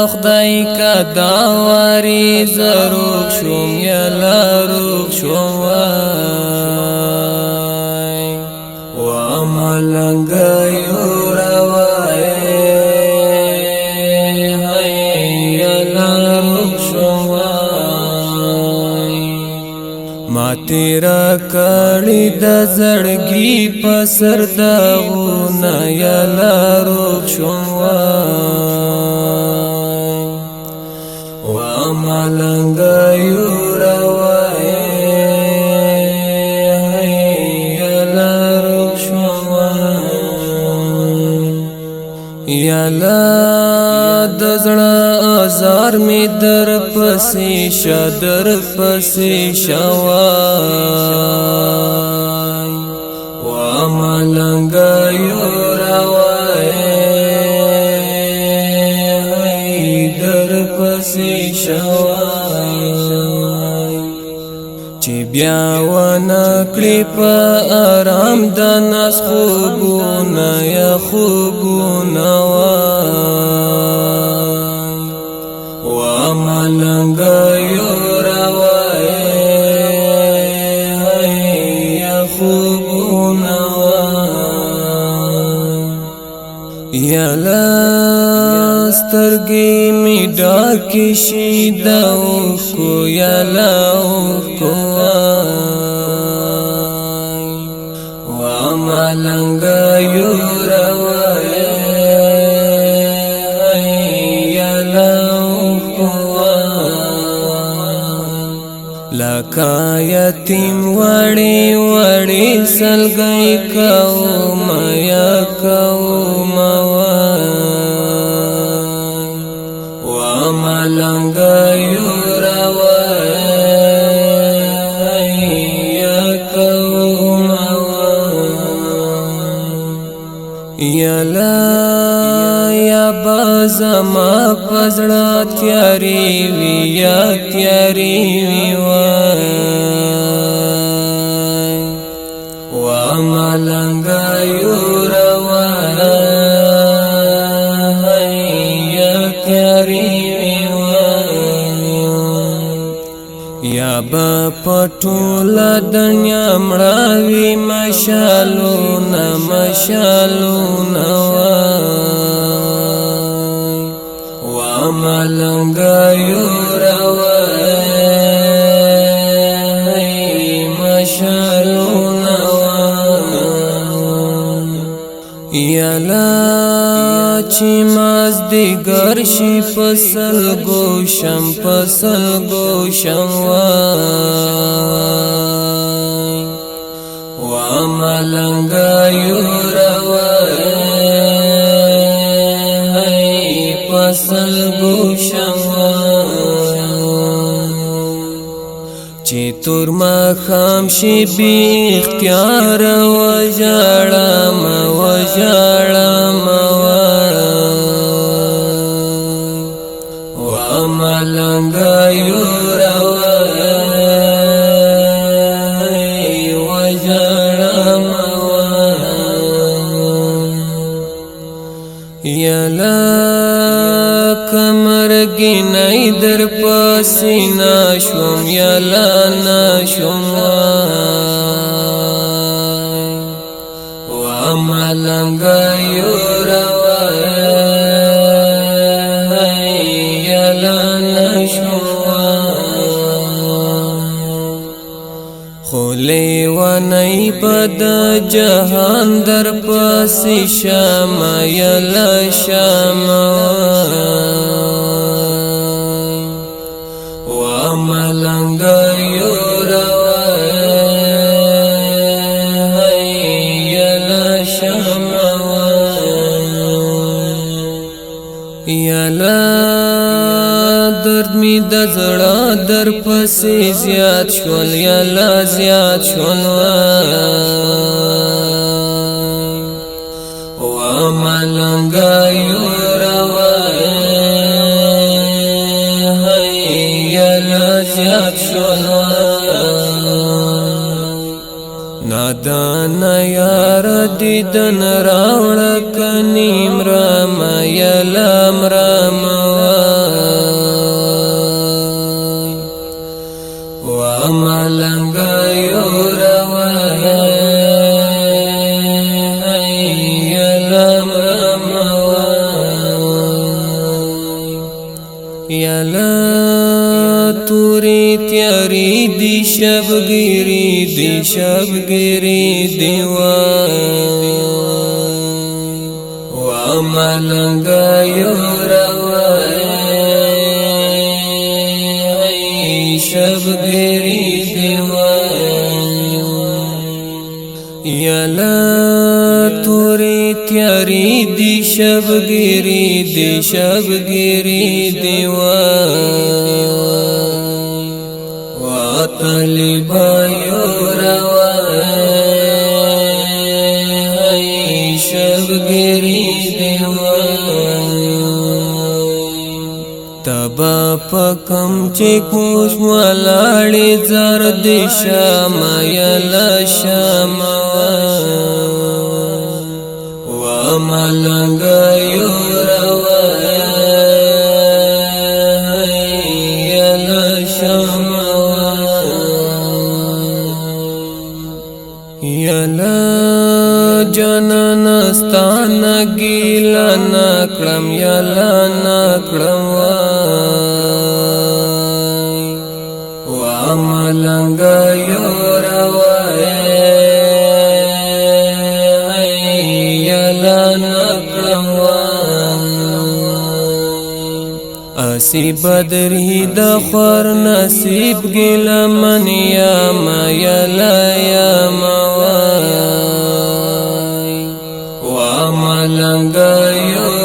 خدای کا داواری زروغ شوم یلا روغ شوم وای. و ملنګ یو روای یلا روغ شوم وای. ما تیرا کړی د زړګي په سر داغونه یلا روغ شوم وای. ملنګ یو روای یلا روغ شوم یلا. د زړه ازار می در پسې شدر پسې شوای. و ملنګ یو روای در پسې شوای. چې بیا ونه کړي په آرام د ناس خوبونه یا خوبونه وای. و ملنګ یو روای یا خوبونه وای. یالا سترګې می ډاکې شي د اوښکو یالا اوښکو وای. و ملنګ یو روای یالا اوښکو وای. لکه یتیم وړي وړي سلګۍ کوم یا کوم وای. و ملنګ یو روای یا کوم وای. یالا یا بزما پزړه تیاری وی یا تیاری وی وای. و ملنګ یو روای یا تیاری وی وای. یا به پټوله دنیا مړاوي مشالونه مشالونه وای. و ملنګ یو روای مشالونه وای. یالا چې ماز دیګر شي فصل ګوشم فصل ګوشم وای. و ملنګ یو روای فصل ګوشم وای. چې تور ما خام شي بی اختیار وجاړه ما وجاړه ما وای. و ملنګ یو روای وجاړه ما وای. یالا کمرګي نه در پسې نشوم یالا نشوم وای. و ملنګ یو روای یالا نشوم وای. خولې ونی بد جهان در پسې شم یالا شم وای. و ملنګ یو روای یالا شم وای. یالا درد می د زړه در پسې زیات شول یالا زیات شول وای. و ملنګ یو روای یالا زیات شول وای. نادان یار دیدن راوړ کنیم رام یلام رام. یالا تورې تیارې دی شبګيري دی شبګيري دیوا و ملنګ یو روای شبګيري دیوا. یالا تورې تیارې دی شبګيري دی شبګيري دیوا و طالبا یو روای شبګيري دیوا. تبا پکم چې کوس ولاړې زر د شام یلا شام و ملنګ یو روای یلا شام. یلا جانان ستان ګیلا نکړم یلا نکړم و ملنګ یو روای یلا نکړم. اسی بدری د خور نصیب ګلا من یا ما یلا یا ما و ملنګ یو